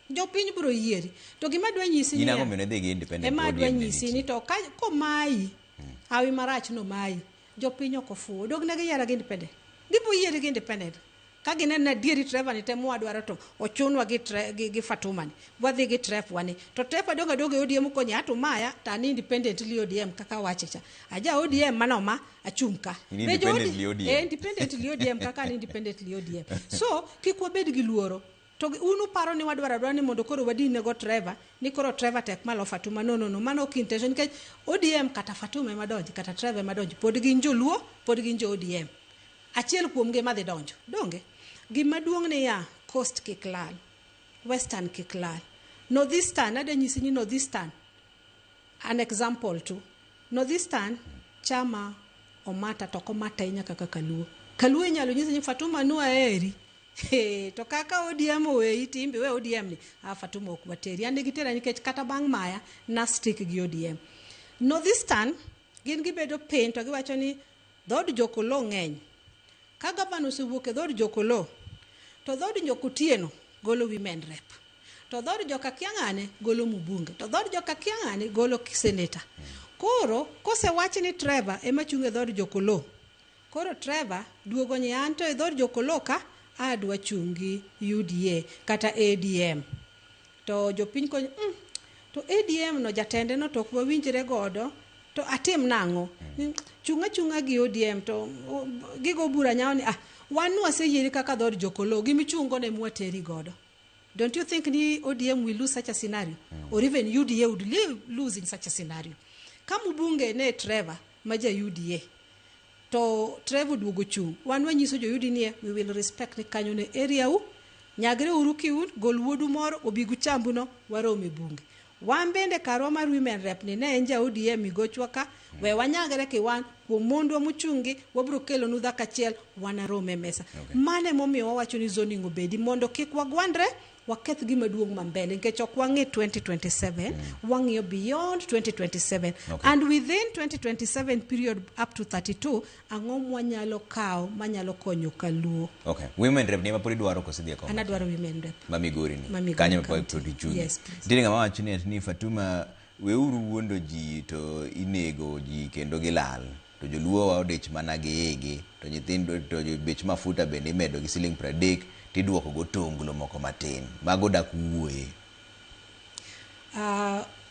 jopiny biro yieri. To gima adwa nyisi In ang'o miyo ne dhi gi independent ema adwa ODM ne nyisi nitie? ni to ka komayi hawi marach nomayi jopiny ok ofuwo dog ne giyiera gi independent gibo yieri gi independent ka gineno ni adieri Trevor ni temo wadwaro to ochunwa gi Fatuma ni wadhi gi Trevor ni to Trevor dong adonga e ODM konye ato maya to an independently ODM kaka wache cha aja ODM mano ma achung' ka In Be jo independently ODM. Eh, independently ODM kaka an independently ODM so kik wabed gi luoro to un uparo ni wadwaro adwara ni mondo koro wadin go Trevor ni koro Trevor tek malo Fatuma no no no mano ok intention nikech ODM kata Fatuma ema donji kata Trevor ema donji pod gin joluo pod gin jo ODM achiel kuom gi ema dhi donjo donge gima duong' ni ya coast kik lal western kik lal northeastern adwa nyisi ni northeastern an example tu northeastern chama omata to ok omata ahinya kaka kaluo kaluo inyalo nyisi ni Fatuma nuaheri Hey, to kaka ODM oweyi timbe we ODM ni ah, Fatuma ok wateri an ne gitera nikech kata bang' maya na stick gi ODM Northeastern gin gibedo piny to giwacho ni dhood jokolo ng'eny ka gavana osewuok e dhood jokolo to dhood jokotieno golo women rep to dhood joka kiang'ane golo mbunge to dhood joka kiang'ane golo senator koro kosewach ni Trevor ema chung' e dhood jokolo koro Trevor duogo ni an to e dhood jokolo ka adwa chung' gi UDA kata ADM to jopiny konyo to ADM no jatende no to ok wawinjre godo to atim nang'o chung' achung'a gi ODM to gigo bura nyawo ni ah wan nwaseyieri kaka dhood jokolo gimichung' go ne mwateri godo don't you think ni ODM will lose such a scenario or even UDA would lose in such a scenario ka mbunge ne Trevor ma ja UDA to Trevor duogo chung' wan wanyiso jo UDA ni we will respect ni kanyo ne area u nyagre uru kiun gol wuodu moro obi guchambu no warom e bunge Wan bende karwa mar women rep ni ne en ja ODM migochwa ka, we wanyagre kiwan kuom mondwa mochungi, wabiro kelonu dhako achiel, wanarom e mesa. Mano emomiyo wawacho ni zoning obedi mondo kik wagwandre, waketh gima duong' ma mbele nikech ok wang'i 2027, wang'iyo beyond 2027. And within 2027 period up to 32, ang'o mwanyalo kawo manyalo konyo Kaluo? Okay. Women rep ni ema pod idwaro koso idhi e kom? An adwaro women rep. Ma Migori ni. Ma Migori Kanyo County. pod ichungi. Yes, please. Nitiere ng'ama wacho ni ati ni Fatuma weuru wuondo ji to inego ji kendo gilal. To joluo wa odich mana gi igi to nyithindo to bech mafuta bende imedo gi siling 30 tiduoko go tonglo moko matin. Mago dak wuoye.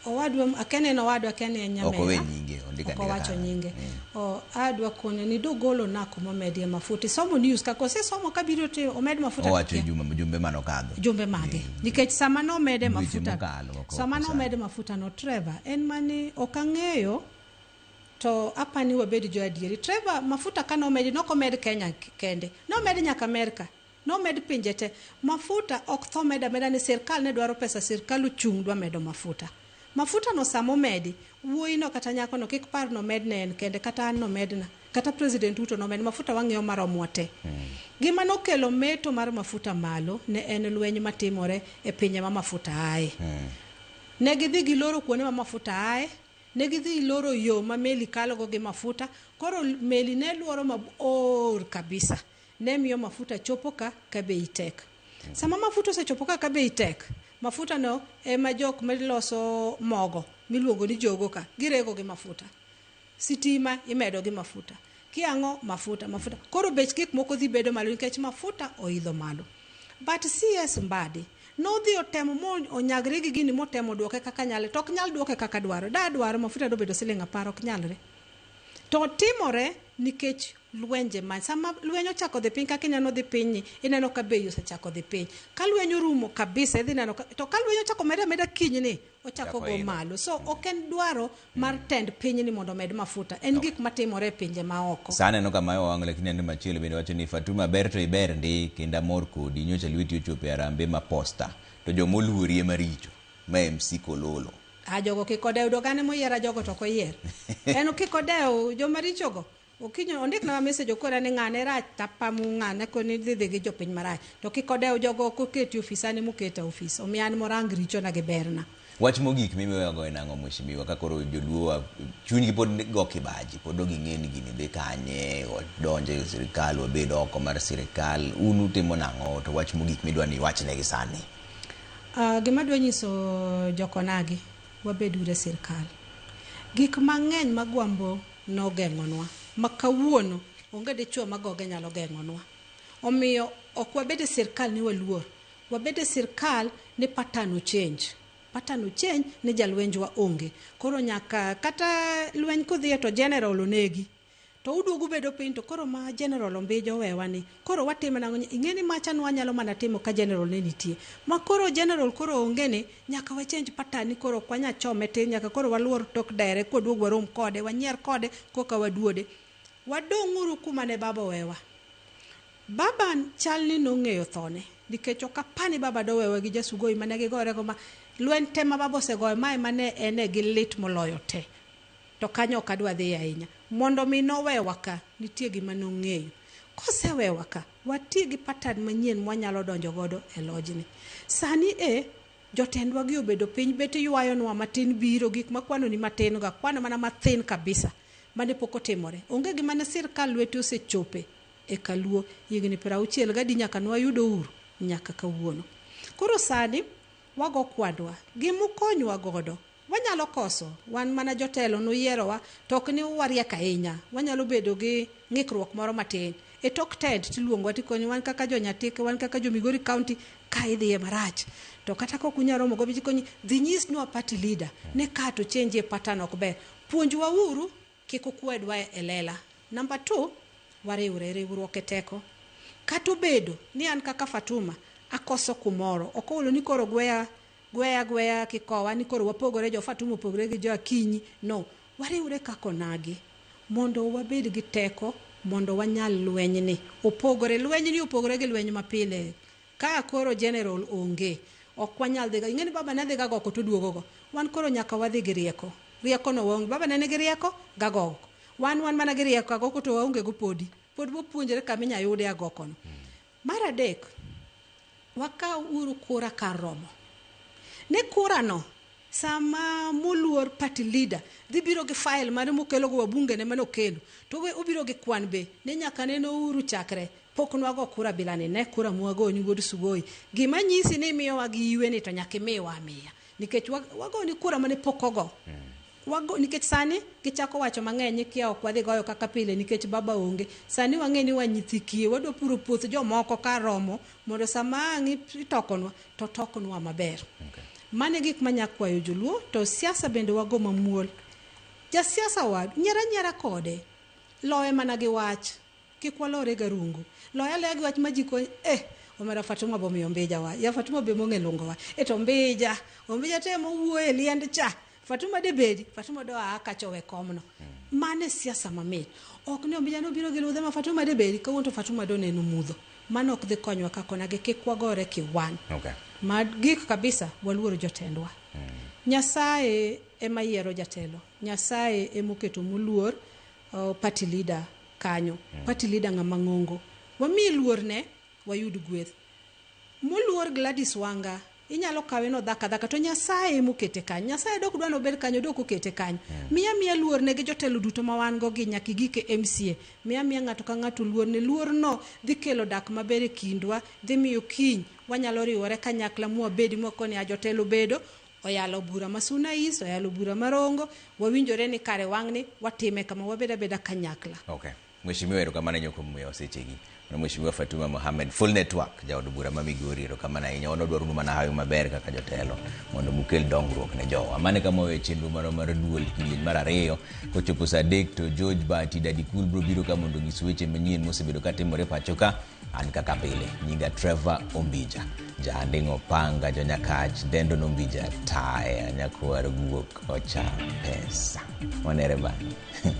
Owadwa akia ni en owadwa akia ni en Ok owe nyamera. nyinge, ondiko Ok andika owacho kanyo. nyinge. O, adwa kone ni dogolo na kuma omedie mafuta. Isomo news ka kose somo kabiro to omed mafuta. Owacho to juma jumbe manokadho. Jumbe mage. Nikech sama nomede Dweche mafuta. mokalo, ok Sama osani. nomede mafuta no Trevor en mani ok ang'eyo to apani wabed jo adieri. Trevor mafuta ka nomedi nok omed Kenya kende. Nomed nyaka Amerika. Nomed pinje te. Mafuta ok tho meda meda ni sirkal ne dwaro pesa, sirkal ochung' dwa medo mafuta. Mafuta no sama omedi, wuoyi no kata nyako no kik par nomed ne en kende, kata an nomedna, kata President Ruto nomed, mafuta wang'iewo maromwa te. Gima nokelo meto mar mafuta malo ne en lweny matimore e pinje ma mafuta ae. Ne gidhi giloro kuonde ma mafuta ae, ne gidhi loro yo ma meli kalogo gi mafuta, koro meli ne luoro mabor kabisa. Ne miyo mafuta chopo ka ka bei tek. Sama mafuta osechopo ka ka bei tek, mafuta no ema jok maloso mogo miluongo ni jogo ka, girego gi mafuta. Sitima imedo gi mafuta. Kiang'o mafuta, mafuta. Koro bech gik moko dhi bedo malo nikech mafuta oidho malo. But CS Mbadi nodhi otemo mo onyagre gi gini motemo duoke kaka nyale, to ok nyal duoke kaka dwaro. Da dwaro mafuta dobedo siling 10, ok nyalre. To timore nikech lwenje ma sama lweny ochako dhi piny kaka ineno dhi piny ni, ineno ka bei osechako dhi piny. Ka lweny orumo kabisa idhi neno ka, to ka lweny ochako meda meda kiny ni ochako go malo. So ok en dwaro mar tend piny ni mondo omed mafuta. En gik matimore e pinje maoko. Sa aneno ka mayo wang' lakini aneno machielo bende wacho ni Fatuma ber to iber ndi kendo amor kodi nyocha lweti ochopo e Harambee ma Posta to joma oluori ema richo ma MC Kololo. A jogo kik odew dogane moyiera jogo to ok oyier. En kik odew joma richogo. Okinyo ondikna message okona ni ng'ane rach tapamu ng'ane koni dhi dhi gi jopiny marach. To kik odew jogo ok oketi ofis an emoketa ofis. Omiyo an morang richona gi berna. Wach mogik mimiwewago en ang'o mheshimiwa ka koro joluo chunygi pod go kibaji pod ok ging'e ni gini dhi kanye wadonjo e sirikal wabed oko mar sirikal un utimo nang'o to wach mogik midwa ni iwachnegi sani. Gima adwa nyiso jokonagi wabed uru e sirikal. Gik mang'eny ma Gwambo nogeng'onwa ma kawuono onge dichuo ma goge nyalo geng'onwa. Omiyo ok wabed e sirikal ni waluor. Wabed e sirikal ni pattern o change. Pattern o change ni jalwenjwa onge. Koro nyaka kata lweny kudhiye to general onegi. To uduogo bedo piny to koro ma general Ombijo owewa ni. Koro watimo nang'o? Ing'e ni macha nwanyalo mana timo ka general ne nitie. Ma koro general koro onge ni nyaka wa change pattern ni koro ok wanyal chome tin nyaka koro waluor tok dere kwaduogo warom kode wanyier kode koka waduode. Wadong'uru kuma ne baba owewa. Baba chal ni nong'eyo thone nikech ok apani baba dowewa gi jasugoi mane gigorego ma lweny te ma baba osegoyo mae mane en e gi lit moloyo te. To kanyo ok adwa dhiye ahinya. Mondo mi nowewa ka, nitie gima nong'eyo. Kosewewa ka, wati gi pattern manyien mwanyalo donjo godo e lojni. Sani e, jotendwa gi obedo piny bet ywayonwa matin biro gik makwano ni matin go, akwano mana mathin kabisa mane pok otimore. Onge gima ne sirkal lwete osechope e Kaluo higni 63 nyaka nwayud uhuru nyaka kawuono. Koro sani wago kwandwa, gimukonywa godo wanyalo koso, wan mana jotelo nuyierowa to ok ni wariek ahinya, wanyalo bedo gi ng'ikruok moro matin. E tok tent tiluongowa tikoni wan kaka jo Nyatike, wan kaka jo Migori County, ka idhiye marach. To kata kok unyal romo go tikoni dhi nyisnwa party leader ni ka to change e pattern ok ber. Puonjwa uru kik ukwedwa e lela. Number 2, wariwre, riwruok e teko. Kata obedo ni an kaka Fatuma akoso kumoro, ok owulo ni koro gweya gweya gweya kikowa ni koro wapogore jo Fatuma opogore gi jo Akinyi. No, wariwre kaka onagi mondo wabed gi teko mondo wanyal lwenyni. Opogore, lwenyni opogore gi lweny mapile. Ka koro general onge, ok wanyal dhiga. Ing'e ni baba ne dhiga go oko to oduogo go. Wan koro nyaka wadhi gi rieko. Rieko no waonge. Baba ne nigi rieko gagoko. Wan wan mana gi rieko agoko to waonge go podi. Pod wapuonjre kama inya yude agoko no. Mar adek, wakaw uru kura kar romo. Ne kura no, sama moluor party leader dhi biro gi file mane mokelo go wabunge ne mane okelo, to obiro gi kwan be ne nyaka neno uru chakre pok nwago kura bilani ne kura mwagoni wuod Sugoi. Gima nyisi ni imiyowa gi iwe ni to nyaka imiwa amiya. Nikech wagoni kura mane pok ogo. Wago, nikech sani gichako wacho mang'eny ni kia ok wadhi goyo kaka pile nikech baba onge. Sani wang'e ni wan nyithi kiye, wadwa puro puoth jomoko kar romo mondo sama ang' itokonwa to toknwa maber. Okay. Mano e gik manya kwayo joluo, to siasa bende wago mamuol. Jasiasa wadu, nyiera nyiera kode, loye mana gi wach. Kik walore garungu. Loye aloya gi wach ma ji konyo, omera Fatuma bomiyo Ombija wa. Ya Fatuma be mong'e lungo wa. E to Ombija, Ombija te mowuoye e liend cha. Fatuma de bedi, Fatuma do aa kacha owe komno. Mano e siasa mamit. Ok ni Ombija nobiro gi ludhe ma Fatuma de bedi, kawuono to Fatuma do neno mudho. Mano ok dhi konywa ka konagi, kik wagore kiwan. Okay. Ma gik kabisa waluoro jotendwa. Nyasaye ema yiero jatelo. Nyasaye emoketo moluor party leader kanyo. Party leader ng'ama ng'ongo. Wamiye luor ne, wayud gweth. Moluor Gladys Wanga, inyalo kawe no dhaka dhaka to Nyasaye emokete kanyo. Nyasaye dok dwa nobed kanyo, dok okete kanyo. Miya miya luor ne gi jotelo duto ma wan go gi nyaka igike MCA. Miya miya ng'ato ka ng'ato luor ne. Luor no dhi kelo dak maber e kindwa, dhi miyo kiny wanyalo riwore kanyakla mwabedi mwakoni a jotelo bedo, oyalo bura ma Suna East, oyalo bura ma Rongo, wawinjore ni kare wang'ni watime kama, wabed abeda kanyakla. Okay. Mheshimiwa, erokamano ahinya kuom miyo sechegi. Mano Mheshimiwa Fatuma Mohamed, Full Network, jaod bura ma Migori, erokamano ahinya. Wan wadwaro mana hawi maber kaka jotelo mondo mukel dongruok ne jowa. Mano kama wawe chenro marwa mar duol kidieny mar ariyo. Kochopo saa 3 to George Bati Daddy Cool biro biro ka mondo onyis weche manyien mosebedo katimore pacho ka. An kaka pile, nyinga Trevor Ombija, jaanding'o panga jonyakach, dendo nombija taya, nyakwar guok ocha pesa. Wanere bang'e.